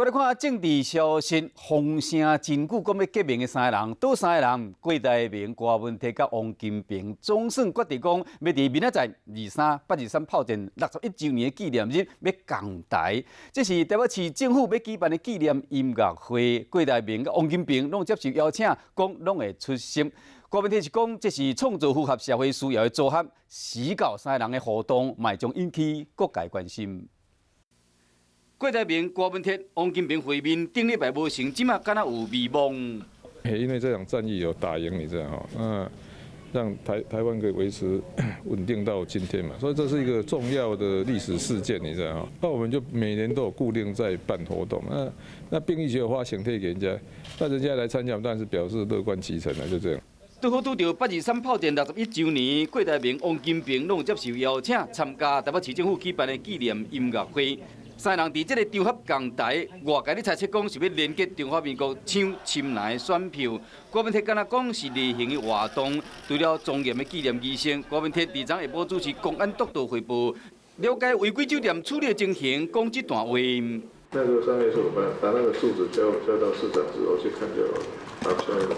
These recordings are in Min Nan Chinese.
過來看政治消息，風聲真久，講欲結盟的三个人，佗三个人？郭台銘、柯文哲佮王金平，總算決定講，欲佇明仔載23823炮戰61週年的紀念日，欲仝台。這是台北市政府欲舉辦的紀念音樂會，郭台銘佮王金平攏接受邀請，講攏會出席。柯文哲是講，這是創造符合社會需要的組合，時到三个人的互動，嘛會將引起各界關心。郭台銘、柯文哲、王金平會面，頂禮拜無成，這馬敢若有微望。因為這場戰役有打贏，你知道哈？那讓台灣可以維持穩定到今天嘛，所以這是一個重要的歷史事件，你知道哈？那我們就每年都有固定在辦活動，那兵役局有發請帖給人家，那人家來參加，當然是表示樂觀其成了，就這樣。拄好拄著823炮戰61週年，郭台銘、王金平攏接受邀請參加台北市政府舉辦的紀念音樂會。三人佇這个場合仝台，外界咧猜測講是欲連結中華民國搶深藍選票。柯文哲敢若講是例行的活動，除了莊嚴的紀念儀式，柯文哲佇昨下晡主持公安督導匯報，了解違規酒店處理的情形，講這段話。那個上面是我們把那個數字交到市長之後去看就好了。好，下一個，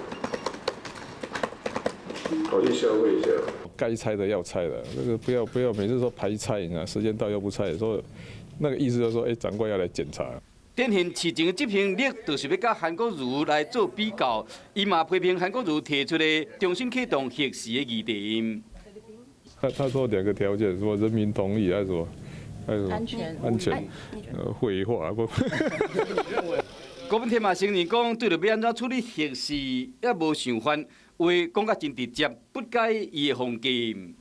我去消費一下。該拆的要拆的，那個不要不要每次說排拆，你知道，時間到又不拆，說。那個意思就是說，欸，長官要來檢查。展現市政的執行力，就是欲佮韓國瑜來做比較。伊嘛批評韓國瑜提出的重新啟動核四的議題。他說兩個條件，說人民同意，還是說，還是安全安全，廢話不。柯文哲嘛承認講，對著欲按怎處理核四，猶無想法，話講甲真直接，不改伊的風格。